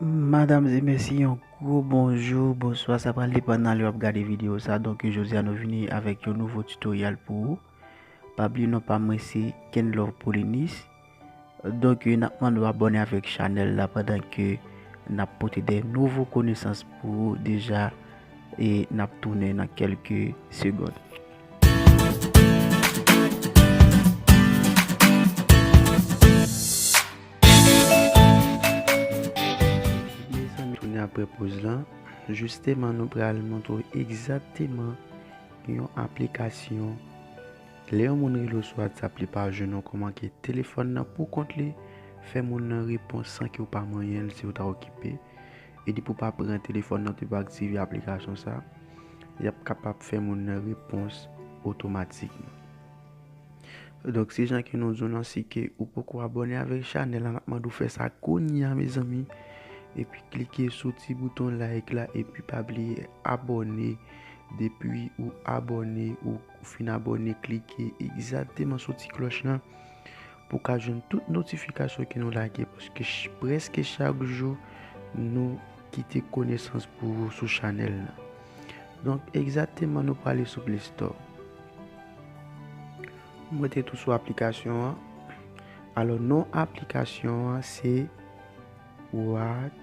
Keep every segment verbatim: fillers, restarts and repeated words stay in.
Madam e mesye, yon gwo bonjou, bonswa, sa pral depann nan lè w ap gade videyo sa. Donk, jodi a nou vini avèk yon nouvo tutorial pou ou. Pa bliye non pa m mwen se Kenlove Paulinus. Donk, n ap mande w abòne avèk chanèl la pandan ke n ap pote de nouvo konesans pou ou deja e n ap tounen nan kèlke segonn. Mezanmi, tounen apre poz lan. Jisteman, nou pral montre w egzakteman yon aplikasyon. Lè yon moun rele w sou WhatsApp, li pa jwenn ou, kòman ke telefòn nan pou kont li fè moun nan repons san ke w pa manyen l si w ta okipe. E depi w pa pran telefòn nan, depi w pa aktive aplikasyon sa, y ap kapab fè moun nan repons otomatikman. Donk, se jan ke nou di w lan, si ke ou poko abòne avèk chanèl la, n ap mande w fè sa kounye a, mezanmi. Epi klike sou ti bouton like la, epi pa bliye abòne. Depi ou abòne, ou fin abòne, klike egzakteman sou ti klòch lan pou w ka jwenn tout notifikasyon ke nou lage, paske ch-, prèske chak jou, nou kite konesans pou ou sou chanèl la. Donk, egzakteman, nou prale sou Play Store. Mwen te tou sou aplikasyon an. Alò, non aplikasyon an, se Watch,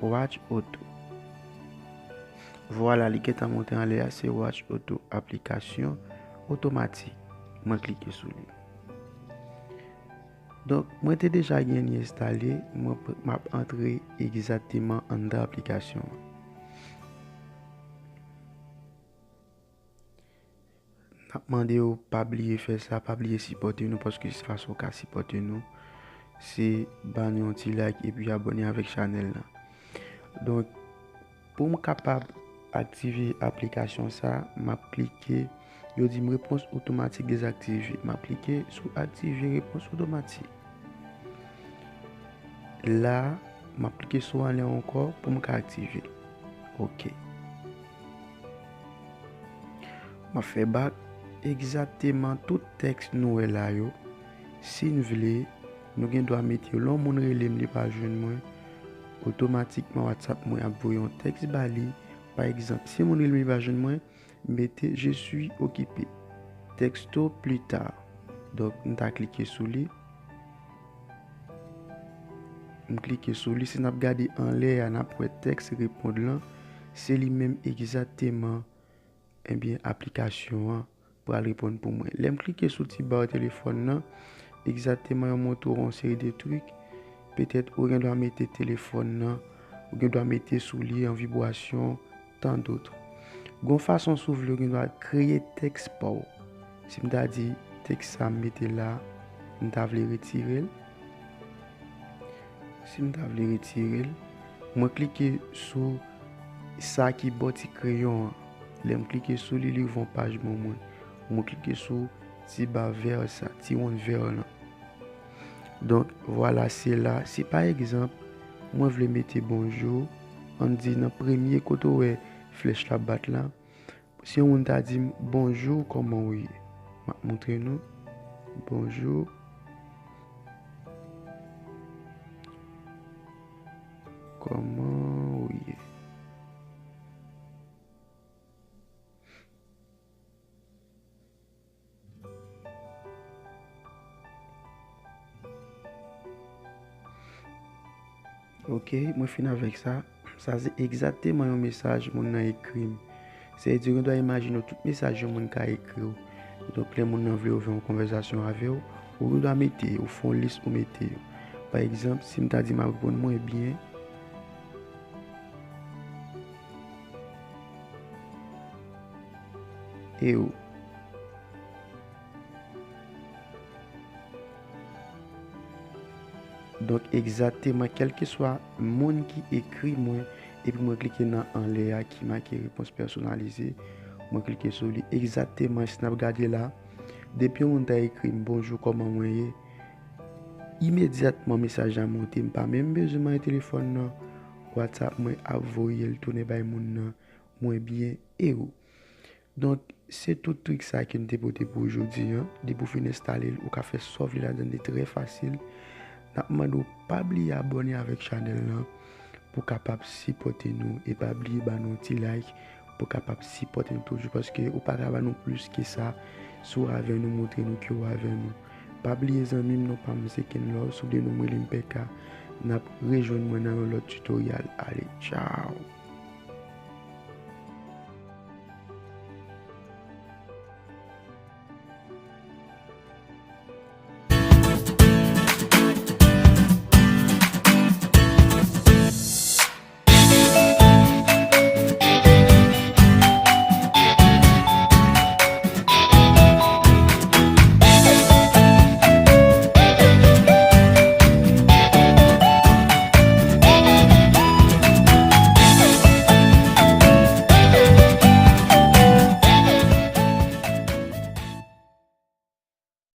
Watch Auto. Vwala, li gentan monte anlè a, se Watch Auto, aplikasyon otomatik. Mwen klike sou li. Donk, mwen te deja gen li enstale, mwen p-, m ap antre egzakteman anndan aplikasyon an. N ap mande w pa bliye fè sa, pa bliye sipòte nou, paske se fason w ka sipòte nou, se ba nou yon ti like epi abòne avèk chanèl la. Donk, pou m kapab aktive aplikasyon sa, m ap klike, yo di m repons otomatik dezaktive. M ap klike sou aktive repons otomatik. La, m ap klike sou anlè ankò pou m ka aktive l. Oke. M ap fè bak egzakteman tout tèks nou wè la yo. Si n vle, nou gen dwa mete yo. Lè yon moun rele m, li pa jwenn mwen, otomatikman WhatsApp mwen ap voye yon tèks ba li. Pa egzanp, si yon moun rele m, li pa jwenn mwen, mete je suis occupé. Texto plus tard. Donk, m ta klike sou li. M klike sou li. Si n ap gade anlè a, n ap wè tèks reponn lan. Se li menm egzakteman, ebyen, aplikasyon an pral reponn pou mwen. Lè m klike sou ti ba telefòn nan, egzakteman, yo montre w yon seri de trik. Petèt ou gen dwa mete telefòn nan, ou gen dwa mete sou li an vibrasyon, tant d'autres. Gon fason, si w vle, ou gen dwa kreye tèks pa w. Si m ta di tèks sa m mete la, m ta vle retire l. Si m ta vle retire l, mwen klike sou sa ki bò ti kreyon an. Lè m klike sou li, li ouvri yon paj ban mwen. Mwen klike sou ti ba vè sa, ti wonn vè lan. Donk, vwala, se la. Si pa egzanp, mwen vle mete bonjou, ann di nan premye kote w wè flèch la bat la, si yon moun ta di m, "Bonjou, kòman w ye?" M ap montre nou. "Bonjou, kòman w ye?" Oke, mwen fin avèk sa. Sa se egzakteman yon mesaj moun nan ekri m. Sa vle di, ou gen dwa imajine w tout mesaj yon moun ka ekri w. Donk, lè moun nan vle ouvè yon konvèsasyon avè w, ou gen dwa mete yo, ou fè yon lis, ou mete yo. Pa egzanp, si m ta di m ap reponn mwen byen, e ou? Donk, egzakteman, kèlkeswa moun ki ekri mwen, epi mwen klike nan anlè a ki make repons pèsonalize, mwen klike sou li. Egzakteman, si n ap gade la, depi yon moun ta ekri m, "Bonjou, kòman mwen ye?" Imedyatman, mesaj la monte, m pa menm bezwen manyen telefòn nan, WhatsApp mwen ap voye l tounen bay moun nan, "Mwen byen, e ou?" Donk, Se tout trik sa ke m te pote pou ou jodi an. Depi w fin enstale l, ou ka fè sa w vle ladan l, li trè fasil. N ap mande w pa bliye abòne avèk chanèl lan pou w kapab sipòte nou e pa bliye ba nou yon ti like pou w kapab sipòte nou toujou, paske ou pa ka ba nou plis ke sa si w avè nou, montre nou ke w avè nou. Pa bliye zanmi m, non pa m se Kenlove, si w vle nou m rele m Peka. N ap rejwenn mwen nan yon lòt tutorial. Ale, tchaw!